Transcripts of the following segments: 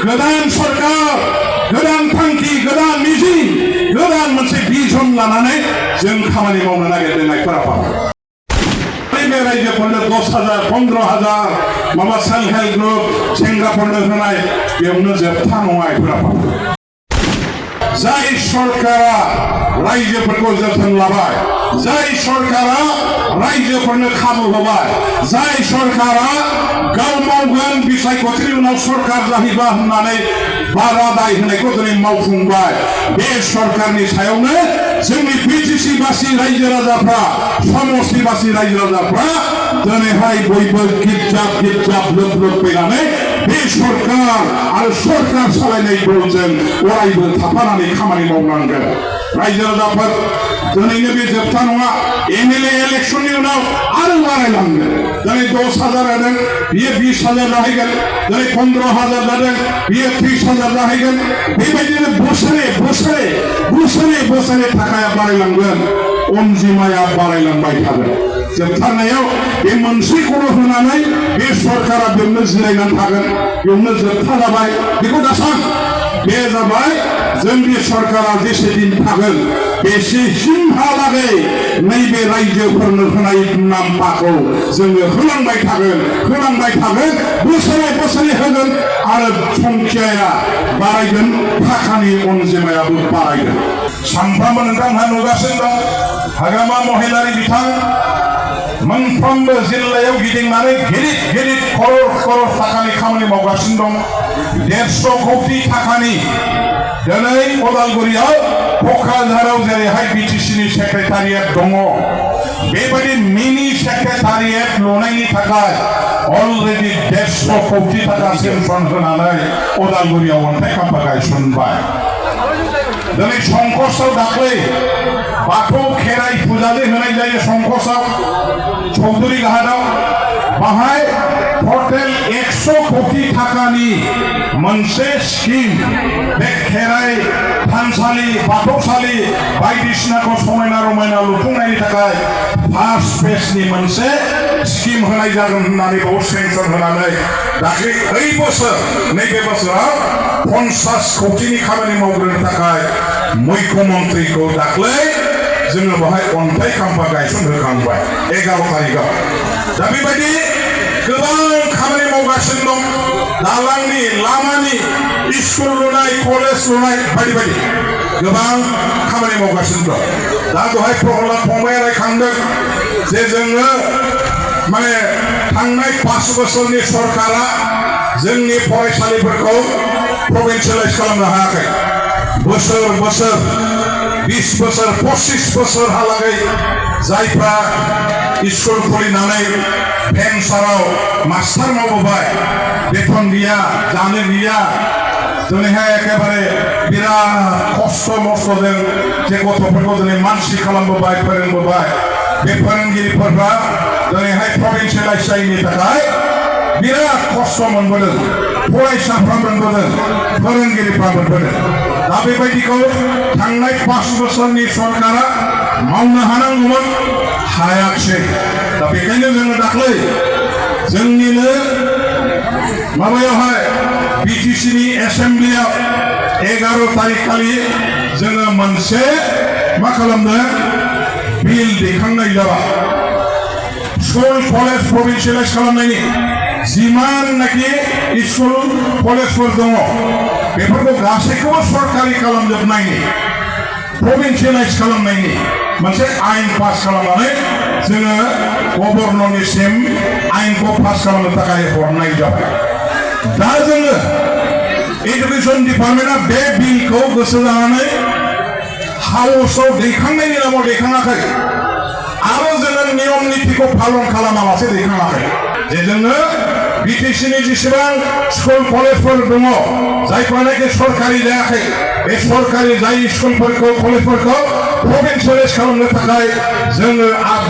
गोदान सरकार गोदान थांखि गोदान मिजिं गोदान मोनसे बिजन लानानै जों खामानि मावनो नागिरदोंफोरा बे रायजोफोरनो 10,000 15,000 माबा सेल्फ हेल्प ग्रुप सेंग्राफोरनो होनाय बेयावनो जोबथा नङा एफोरा जाय सरकारा रायजोफोरखौ जोथोन लाबाय जाय सरकारा रायजोफोरनो खाबु होबाय जाय सरकारा गाव मावगोन बिसायख'थिनि उनाव सरकार जाहैबा होननानै बारादाय होनायखौ दिनै मावफुंबाय बे सरकारनि सायावनो जोंनि बिटिसि बासि रायजो राजाफ्रा समस्तिबासि रायजो राजाफ्रा दिनैहाय बयबो गिर्जाब लोब फैनानै बे सरकार आरो सरकार सालायनाय दलजों अरायबो थाफानानै खामानि मावनांगोन रायजो राजाफोर दिनैनो बे जोबथा नङा एमएलए इलेक्शननि उनाव आरो बारायलांगोन दिनै 10,000 जादों बियो 20,000 जाहैगोन दिनै 15,000 जादों बियो 30,000 जाहैगोन बेबायदिनो बोसोरे थाखाया बारायलांगोन अनजिमाया बारायलांबाय थागोन जोबथारनायाव बे मोनसेखौल' होनानै बे सरकारा बेयावनो जिरायनानै थागोन बेयावनो जोबथा जाबाय बेखौ दासान बे जाबाय जोंनि सरकारा जेसे दिन थागोन बेसेसिमहालागै नैबे रायजोफोरनो होनाय नाम्बारखौ जोङो होलांबाय थागोन बोसोरे होगोन आरो संख्याया बारायगोन थाखानि अनजिमायाबो बारायगोन सानफ्रामबो नोंथांहा नुगासिनो दं हाग्रामा महिलारि बिथां मोनफ्रोमबो जिल्लायाव गिदिंनानै गिदिर खरर थाखानि खामानि मावगासिनो दं 150 कोटि थाखानि दिनै उदालगुरियाव क'क्राझाराव जेरैहाय बिटिसिनि सेक्रेटारियेट दङ बेबायदि मिनि सेक्रेटारियेट लुनायनि थाखाय अलरेडि 150 कोटि थाखा सेंसन होनानै उदालगुरियाव अन्थाइ खाम्फा गायसनबाय दिनै संकसआव दाख्लै बाथौ खेराइ फुजाजों होनाय जायो संकसआव चौधुरी घाटआव बाहाय टटेल 100 कोटि थाखानि मोनसे स्किम बे खेराइ थानसालि बाथौसालि बायदिसिनाखौ समायना रमायना लुफुंनायनि थाखाय फार्स्ट फेजनि मोनसे स्किम होनाय जागोन होननानै बाव सेंसन होनानै दाख्लै नैबे बोसोराव 50 कोटिनि खामानि मावग्रोनो थाखाय मुख्यमन्त्रीखौ दाख्लै जोङो बाहाय अन्थाइ खाम्फा गायसनहोखांबाय 11 तारिखआव दा बेबायदि गोबां खामानि मावगासिनो दं दालांनि लामानि स्कुल लुनाय कलेज लुनाय बायदि गोबां खामानि मावगासिनो दं दा दहाय प्रहलाद फंबाया रायखांदों जे जोङो माने थांनाय 5 बोसोरनि सरकारा जोंनि फरायसालिफोरखौ प्रभिन्सियेलाइज खालामनो हायाखै बोसोर 20 बोसोर 25 बोसोरहालागै जायफ्रा स्कुल खुलिनानै फेनसाराव मास्टार मावबोबाय बेथन गैया जानो गैया दिनैहाय एखेबारे बिराद खस्थ' मस्थ'जों जे गथ'फोरखौ दिनै मानसि खालामबोबाय फोरोंबोबाय बे फोरोंगिरिफोरा दिनैहाय प्रभिन्सियेलाइज जायैनि थाखाय बिराद खस्थ' मोनबोदों फरायसाफ्रा मोनबोदों फोरोंगिरिफ्रा मोनबोदों दा बेबायदिखौ थांनाय 5 बोसोरनि सरकारा मावनो हानांगौमोन हायाखिसै दा बेखायनो जोङो दाख्लै जोंनिनो माबायावहाय बिटिसिनि एसेम्ब्लियाव 11 तारिख खालि जोङो मोनसे मा खालामदों बिल दैखांनाय जाबाय स्कुल कलेज प्रभिन्सियेलाइज खालामनायनि जिमाननाखि स्कुल कलेजफोर दङ बेफोरखौ गासैखौबो सरकारि खालामजोबनायनि प्रभिन्सियेलाइज खालामनायनि मोनसे आयेन पास खालामनानै जोङो गभर्नरनिसिम आयेनखौ पास खालामनो थाखाय हरनाय जाबाय दा जोङो एडुकेशन डिपार्टमेन्टआ बे बिलखौ गोसो जानानै हाउसआव दैखांनायनि नामाव दैखाङाखै आरो जोङो नियम नीतिखौ पालन खालामालासे दैखाङाखै जे जोङो बिटिसिनि जेसेबां स्कुल कलेजफोर दङ जायफ्रानाखि सरकारि जायाखै बे सरकारि जाय स्कुलफोरखौ कलेजफोरखौ प्रभिन्सियेलाइज खालामनो थाखाय जोङो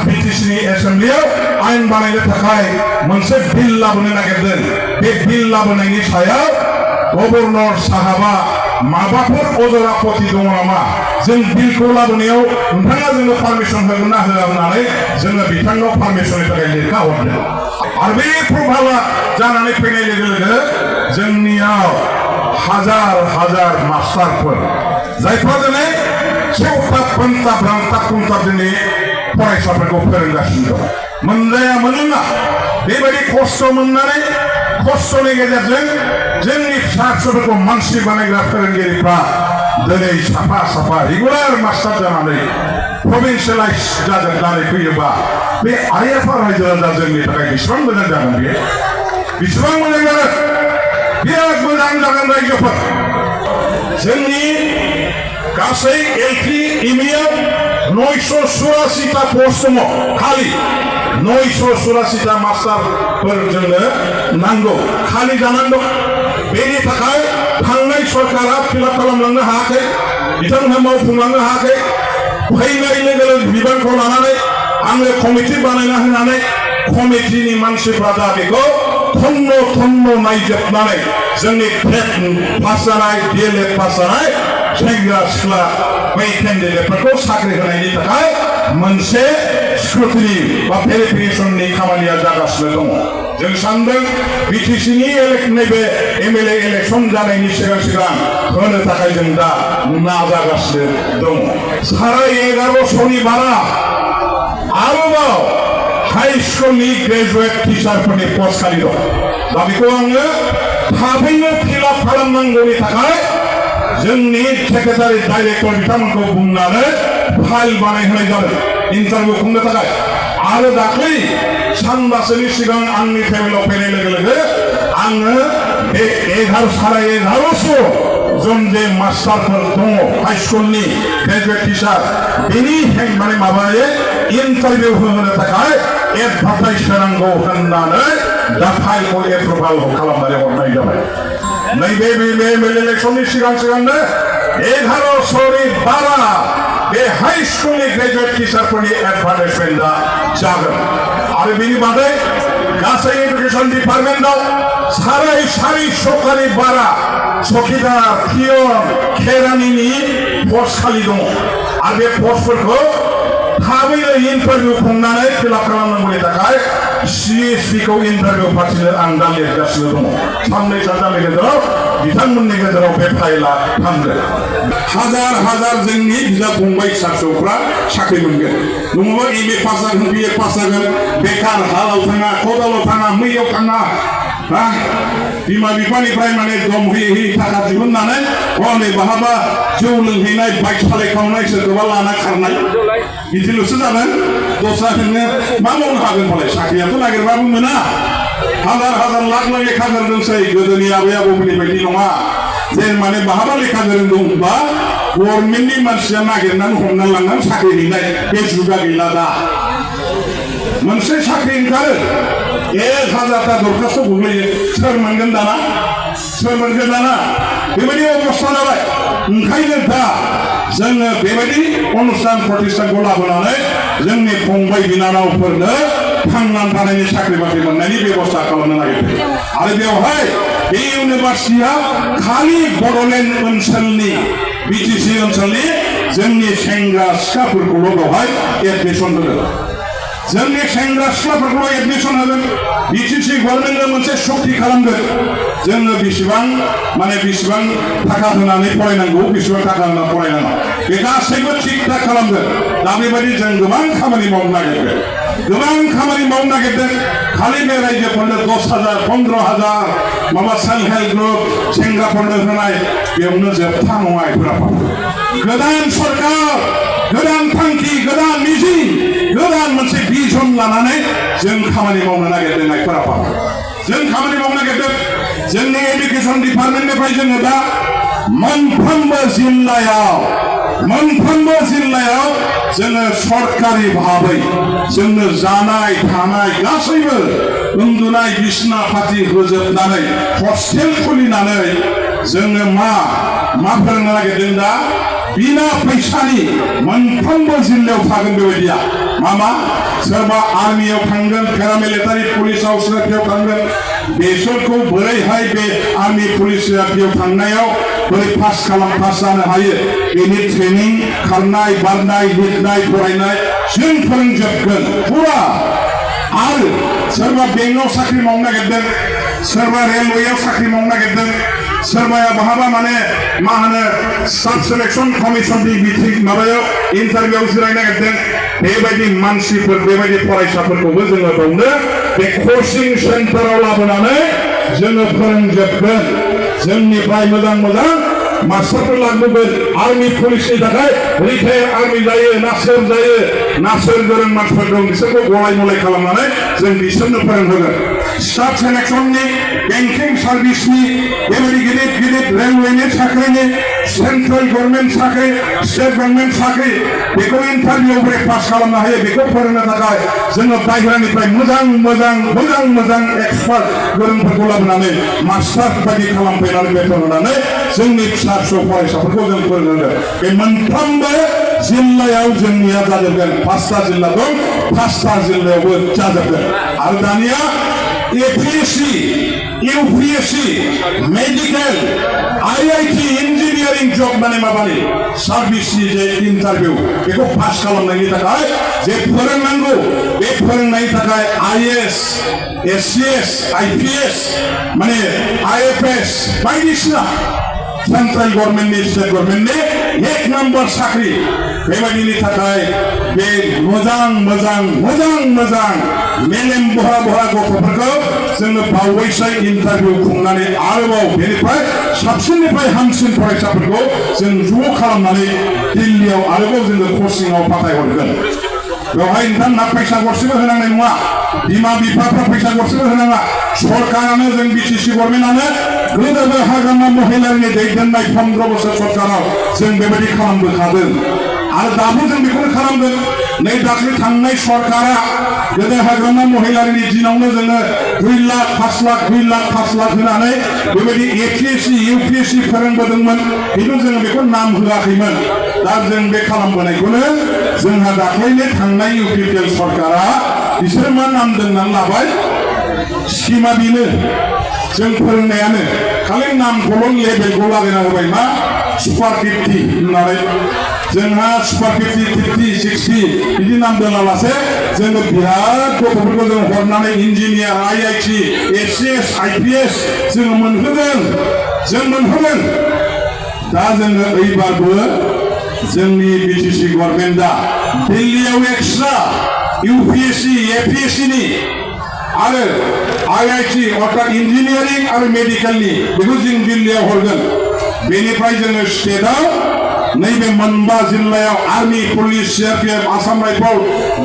बिटिसिनि एसेम्ब्लियाव आयेन बानायनो थाखाय मोनसे बिल लाबोनो नागिरदों बे बिल लाबोनायनि सायाव गभर्नर साहाबा माबाफोर अजर आपत्ति दङ नामा जों बिलखौ लाबोनायाव नोंथाङा जोंनो पारमिसन होगोन ना होआ होननानै जोङो बिथांनाव पारमिसननि थाखाय लिरखा हरदों आरो बे प्रभाबा जानानै फैनाय लोगो लोगो जोंनियाव हाजार हाजार मास्टारफोर जायफ्रा दिनै सेवता पन्था ब्रांता कुंता दिनै फरायसाफोरखौ फोरोंगासिनो दं मोनजाया मोनोना बेबायदि खस्थ' मोननानै खस्थ'नि गेजेरजों जोंनि फिसा फिसौफोरखौ मानसि बानायग्रा फोरोंगिरिफ्रा दिनै साफा साफा रेगुलार मास्टार जानानै प्रभिन्सियेलाइज जानानै फैयोबा बे आइ आफा रायजो राजा जोंनि थाखाय बेसेबां मोजां जागोन बेयो बेसेबां मोजां जागोन बिराद मोजां जागोन रायजोफोर जोंनि गासै एलपि एमइआव 984टा पस्ट दङ खालि 984टा मास्टारफोर जोंनो नांगौ खालि जानानै दं बेनि थाखाय थांनाय सरकारा फिलाप खालामलांनो हायाखै बिथांमोनहा मावफुंलांनो हायाखै फैनाय लोगो लोगो बिबानखौ लानानै आङो कमिटि बानायना होनानै कमिटिनि मानसिफ्रा दा बेखौ थन्न थन्न नायजोबनानै जोंनि टेट पास जानाय डिएलएड पास जानाय सेंग्रा सिख्ला बै केन्डिडेटफोरखौ साख्रि होनायनि थाखाय मोनसे स्क्रुटिनि बा भेरिफिकेसननि खामानिया जागासिनो दङ जों सानदों बिटिसिनि नैबे एमएलए इलेक्सन जानायनि सिगां सिगां होनो थाखाय जों दा नाजागासिनो दङ 1150नि बारा आरोबाव हाई स्कुलनि ग्रेजुवेट टिचारफोरनि पस्ट खालि दं दा बेखौ आङो थाबैनो फिलाप खालामनांगौनि थाखाय जोंनि सेक्रेटारि डाइरेक्टर बिथांमोनखौ बुंनानै फाइल बानायहोनाय जादों इन्टारभिउ खुंनो थाखाय आरो दाख्लै सानबासोनि सिगां आंनि टेबोलाव फैनाय लोगो लोगो आङो बे 1150 जन जे मास्टारफोर दङ हाई स्कुलनि ग्रेजुवेट टिचार बेनि माने माबायै इन्टारभिउ होनो थाखाय एडभार्टाइज होनांगौ होननानै दा फाइलखौ एप्रुभाल खालामनानै हरनाय जाबाय नैबे इलेक्सननि सिगां सिगांनो 1100नि बारा बे हाई स्कुलनि ग्रेजुवेट टिचारफोरनि एडभार्टाइजमेन्टआ जागोन आरो बेनि बादै गासै एडुकेसन डिपार्टमेन्टआव 450नि बारा चौकीदार पियन केरानिनि पस्ट खालि दङ आरो बे पस्टफोरखौ थाबैनो इन्टारभिउ खुंनानै फिलाप खालामनांगौनि थाखाय सिएसपिखौ इन्टारभिउ फाथिनो आं दा लिरगासिनो दङ साननै सानथामनि गेजेराव बिथांमोननि गेजेराव बे फाइलआ थांगोन हाजार हाजार जोंनि बिदा फंबाय फिसा फिसौफ्रा साख्रि मोनगोन नङाबा एमए पास जागोन बिए पास जागोन बेकार हालाव थाङा खदालाव थाङा मैयाव थाङा बिमा बिफानिफ्राय माने दम होयै थाखा दिहुननानै हनै बहाबा जौ लोंहैनाय बाइक सालायखांनाय सोरखौबा लाना खारनाय बिदिल'सो जागोन दस्रा नोङो मा मावनो हागोन फालाय साख्रियाथ' नागिरबाबो मोना हाजार हाजार लाख लाख लेखा गोरों दंसै गोदोनि आबै आबौमोननि बायदि नङा जे माने बहाबा लेखा गोरों दंबा गभर्नमेन्टनि मानसिया नागिरनानै हमना लांनानै साख्रि हैनाय बे जुगा गैला दा मोनसे साख्रि ओंखारो 1000टा दरखास्त गोग्लैयो सोर मोनगोन दाना बेबायदि अबस्था जाबाय ओंखायनो दा जोङो बेबायदि अनुष्ठान प्रतिष्ठानखौ लाबोनानै जोंनि फंबाय बिनानावफोरनो थांनानै थानायनि साख्रि बाख्रि मोननायनि बेबस्था खालामनो नागिरदों आरो बेवहाय बे इउनिभार्सिटिया खालि बड'लेण्ड ओनसोलनि बिटिसि ओनसोलनि जोंनि सेंग्रा सिख्लाफोरखौल' बेवहाय एडमिसन होगोन जोंनि सेंग्रा सिख्लाफोरखौल' एडमिसन होगोन बिटिसि गभर्नमेन्टआ मोनसे सक्ति खालामगोन जोङो बेसेबां थाखा होनानै फरायनांगौ बेसेबां थाखा होनानै फरायनाङा बे गासैबो थिग थाक खालामगोन दा बेबायदि जों गोबां खामानि मावनो नागिरदों खालि बे रायजोफोरनो 10,000 15,000 माबा सेल्फ हेल्प ग्रुप सेंग्राफोरनो होनाय बेयावनो जोबथा नङा बेफोरा गोदान सरकार गोदान थांखि गोदान मिजिं गोदान मोनसे भिजन लानानै जों खामानि मावनो नागिरदों जों खामानि मावनो नागिरदों जोंनि एडुकेसन डिपार्टमेन्टनिफ्राय जोङो दा मोनफ्रोमबो जिल्लायाव जोङो सरकारि भाबै जोंनो जानाय थानाय गासैबो उन्दुनाय बिसना पाति होजोबनानै हस्टेल खुलिनानै जोङो मा फोरोंनो नागिरदों दा बिना फैसानि मोनफ्रोमबो जिल्लायाव थागोन बेबायदिया मा सोरबा आर्मियाव थांगोन पेरामिलिटारि पुलिस हाउसफोराव थांगोन बेसोरखौ बोरैहाय बे आर्मि पुलिस बेयाव थांनायाव बोरै पास जानो हायो बेनि ट्रेनिं खारनाय बारनाय लिरनाय फरायनाय जों फोरोंजोबगोन फुरा आरो सोरबा बेंकआव साख्रि मावनो नागिरदों सोरबा रेलवेआव साख्रि मावनो नागिरदों सोरबाया बहाबा माने मा होनो स्टाफ सिलेक्शन कमिशननि मिटिं माबायाव इन्टारभिउआव जिरायनो नागिरदों बेबायदि मानसिफोर बेबायदि फरायसाफोरखौबो जोङो बावनो बे कचिं सेन्टाराव लाबोनानै जोङो फोरोंजोबगोन जोंनिफ्राय मोजां मोजां मास्टारफोर लाबोगोन आर्मी पुलिसनि थाखाय रिटायार आर्मी जायो ना सोर गोरों मानसिफोर दं बिसोरखौ गलाय मलाय खालामनानै जों बिसोरनो फोरोंहोगोन स्टाफ सिलेक्शननि बेंकिं सार्भिसनि बेबायदि गिदिर गिदिर रेलवेनि साख्रिनि सेन्ट्रेल गभर्नमेन्ट साख्रि स्टेट गभर्नमेन्ट साख्रि बेखौ इन्टारभिउ बोरै पास खालामनो हायो बेखौ फोरोंनो थाखाय जोङो बाहेरानिफ्राय मोजां एक्सपार्ट गोरोंफोरखौ लाबोनानै मास्टार बायदि खालामफैनानै बेथन होनानै जोंनि फिसा फिसौ फरायसाफोरखौ जों फोरोंहोगोन बे मोनफ्रोमबो जिल्लायाव जोंनिया जाजोबगोन 5टा जिल्ला दं 5टा जिल्लायावबो जाजोबगोन आरो दानिया एपिएससि इउपिएससि मेडिकेल आईआईटी इन्जिनियारिं जब माने माबानि सार्भिसनि जे इन्टारभिउ बेखौ पास खालामनायनि थाखाय जे फोरोंनांगौ बे फोरोंनायनि थाखाय आईएएस एससीएस आईपीएस माने आईएफएस बायदिसिना सेंट्रेल गभर्नमेन्टनि स्टेट गभर्नमेन्टनि 1 नम्बर साख्रि बेबायदिनि थाखाय बे मोजां मेलेम बहा गथ'फोरखौ जोङो बावैसो इन्टारभिउ खुंनानै आरोबाव बेनिफ्राय साबसिननिफ्राय हामसिन फरायसाफोरखौ जों ज' खालामनानै दिल्लीयाव आरोबाव जोङो कचिंआव फाथायहरगोन बेवहाय नोंथांमोनहा फैसा गरसेबो होनांनाय नङा बिमा बिफाफ्रा फैसा गरसेबो होनाङा सरकारानो जों बिटिसि गभर्नमेन्टआनो गोदो हाग्रामा महिलानि दैदेननाय 15 बोसोर सरकाराव जों बेबायदि खालामबोखादों आरो दाबो जों बेखौनो खालामगोन नै दाख्लै थांनाय सरकारा गोदो हाग्रामा महिलानि दिनावनो जोङो 2 लाख 5 लाख होनानै बेबायदि एपिएससि इउपिएससि फोरोंबोदोंमोन खिन्थु जोङो बेखौ नाम होआखैमोन दा जों बे खालामबोनायखौनो जोंहा दाख्लैनो थांनाय इउपिपिएल सरकारा बिसोर मा नाम दोननानै लाबाय स्किमा बेनो जों फोरोंनायानो खालि नामखौल' लेबेलखौ लागायना होबाय मा सुपार 50 होननानै जोंहा सुपार 50 60 बिदि नाम दोनालासे जोङो बिराद गथ'फोरखौ जों हरनानै इन्जिनियार आईआईटी एससीएस आईपीएस जोङो मोनहोगोन दा जोङो ओइबारबो जोंनि बिटिसि गभर्नमेन्टआ दिल्लीयाव एक्सट्रा इउपिएससि एपिएससिनि आरो आईआईटी अर्थात इन्जिनियारिं आरो मेडिकेलनि बेखौ जों दिल्लीयाव हरगोन बेनिफ्राय जोङो स्टेटआव नैबे मोनबा जिल्लायाव army police CRPF Assam rifle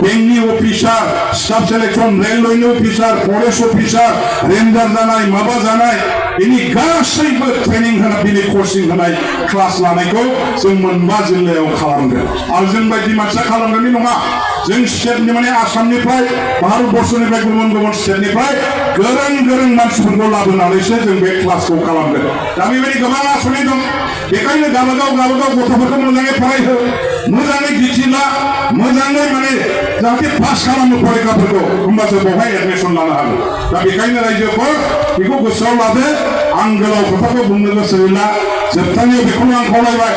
बेंकनि अफिसार स्टाफ सिलेक्शन रेलवेनि अफिसार फरेस्ट अफिसार रेन्जार जानाय माबा जानाय बेनि गासैबो ट्रेनिं होनाय बेनि कचिं होनाय क्लास लानायखौ जों मोनबा जिल्लायाव खालामगोन आरो जों बायदि मानसिया खालामगोननि नङा जों स्टेटनि माने आसामनिफ्राय भारतबर्षनिफ्राय गुबुन स्टेटनिफ्राय गोरों मानसिफोरखौ लाबोनानैसो जों बे क्लासखौ खालामगोन दा बेबायदि गोबां आसनि दं बेखायनो गावबागाव गथ'फोरखौ मोजाङै फरायहो मोजाङै दिन्थिला मोजाङै माने जाहाथे पास खालामो फरायसाफोरखौ होमबासो बेवहाय एडमिसन लानो हागोन दा बेखायनो रायजोफोर बेखौ गोसोआव लादो आं गोलाव खोथाखौ बुंनो गोसो गैला जोबथारनायाव बेखौनो आं खावलायबाय